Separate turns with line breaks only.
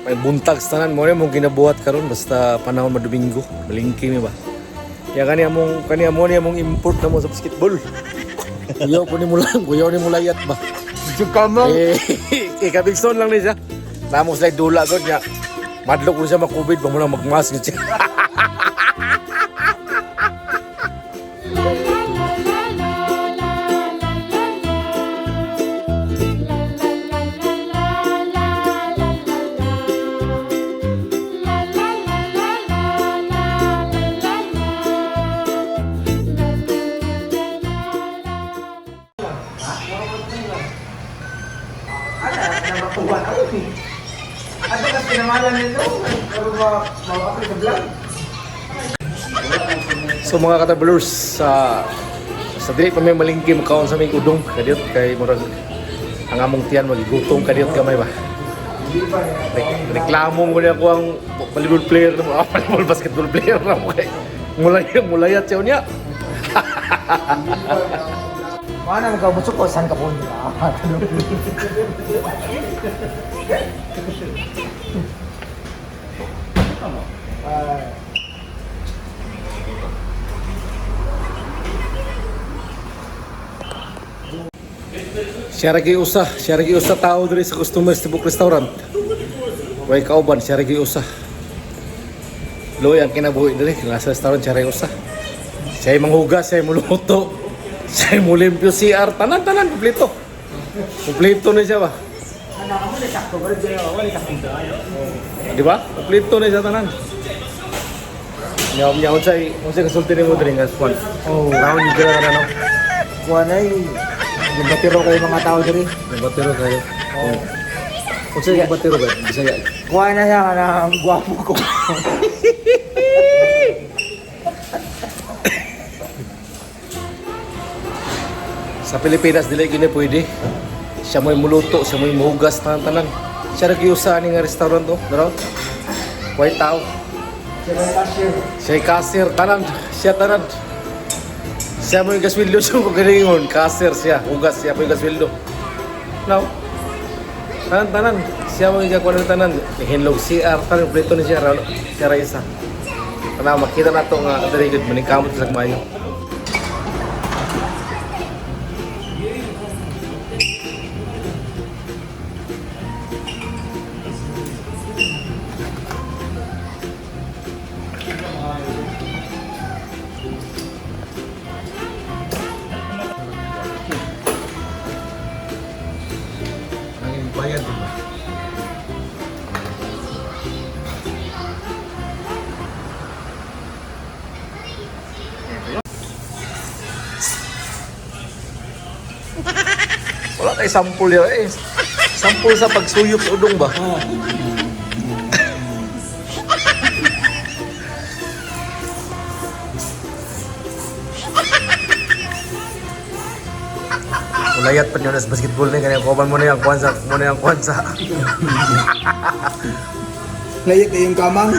May buntag sa tanan mo mong ginabuhat karon basta panahon madomingo, malingki mi ba. Ya kani among kani amo ni among import na mo sa basketball. Kuyaw po ni mo lang, kuyaw ni mo layat ba.
Kamang.
Eh, eh kabigson lang ni siya. Namo sila dula gud niya. Madlok ko siya makubid ba mo lang magmask gud siya.
Ano kasi kinamalan nito? Pero ba, mawapit sa vlog?
So mga katabulers, sa dili pa may malingki makaon sa may udong kadiyot kay murag ang among tiyan magigutom kadiyot gamay ba. Reklamo mo niya ko ang volleyball player na mo, ah, volleyball basketball player na mo kay mulay mulayat siya niya.
Mana magkabuso ko, saan ka po nila?
Siya ra usa tao diri sa customers Tibok Restaurant. Way kauban, siya ra usa. Luoy ang kinabuhi diri nasa restaurant siya ra usa. Siya manghugas, siya muluto, siya mulimpyo CR, tanan-tanan kompleto. Kompleto na siya ba? Di ba? Kompleto na siya tanan. Nyaw nyaw unsay unsay kasulti nimo diri nga squad?
Oh.
Round yun ka na no.
Kuha na eh. Yung batiro kayo mga tao diri.
Nabatero kayo. Oh. Unsay batero ba? Bisaya.
Kuha na siya na ang gwapo ko.
Sa Pilipinas dili gini pwede. Siya mo'y muluto, siya mo'y muhugas tanan-tanan. Siya ra gyud ani nga restaurant oh, daro. Way tao.
Siya na cashier.
Siya kasir tanan, siya tanan. Siya mo'y gasweldo siya kung galingon, kasir siya, hugas siya mo'y gasweldo. No. Tanan tanan, siya mo'y gakuha ng tanan. Hinlog CR tanan kompleto ni siya ra siya ra isa. Kana makita na to nga diri gud maningkamot sa maayo. Ang bayad ba? Wala tayo sampul yun eh. Sampul sa pagsuyop sa udong ba? Ulayat pa niyo na sa basketball ni kanya kuban mo na yung kwanza, mo na yung kwanza.
Layat na yung kamang.